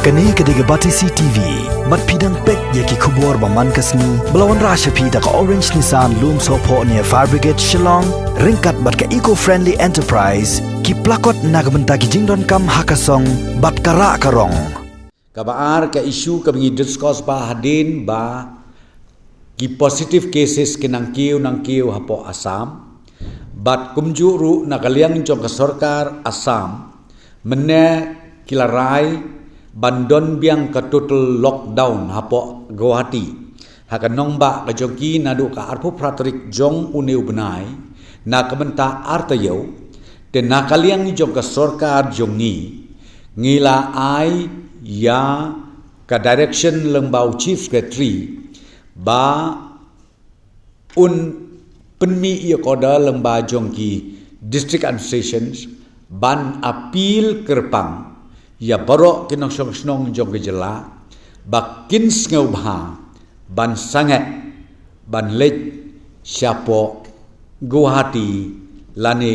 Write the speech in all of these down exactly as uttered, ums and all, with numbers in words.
Kane ka dei ka Batesi T V. Bad phi dang peit ïa ki khubor ba man ka sngi ba la wanrah sha phi da ka Orange Nissan Lumsohphoh near Fire Brigade Shillong, ryngkat bad ka Eco Friendly Enterprise, ki plakot na ka bynta ki jingdonkam ha ka song bad ka rah ka rong. Kaba ar ka issue kaba ngi discuss ba hadien ba ki positive cases ki nang kiew nang kiew hapoh Assam. Bad kumjuh ruh na ka liang jong ka sorkar Assam, mynne ki la rai ban don biang ka total lockdown hapoh Guwahati ha ka nongbah ka jong ki naduh ka arphew phra tarik jong une u bnai na ka bynta ar taïew. Te na ka liang jong ka sorkar jong ngi, ngi la ai ïa ka direction lyngba u Chief Secretary ba un pynmih ïa ka order lyngba jong ki District Administrations ban appeal kyrpang ïa baroh ki nongshong shnong jong ka jylla ba kin sngewbha ban sangeh ban leit shapoh Guwahati lane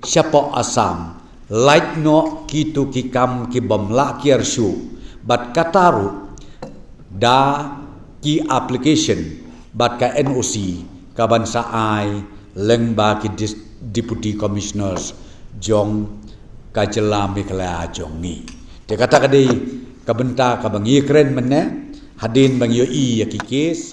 shapoh Assam, lait noh kito ki kam ki bym lah kiar shuh, bad kata ruh da ki application bad ka N O C ka ban sa ai lyngba ki dis-, Deputy Commissioners jong ka jylla Meghalaya jong ngi. Te kata ka dei ka bynta kaba ngi kren mynne, hadien ba ngi ïohi ïa ki case.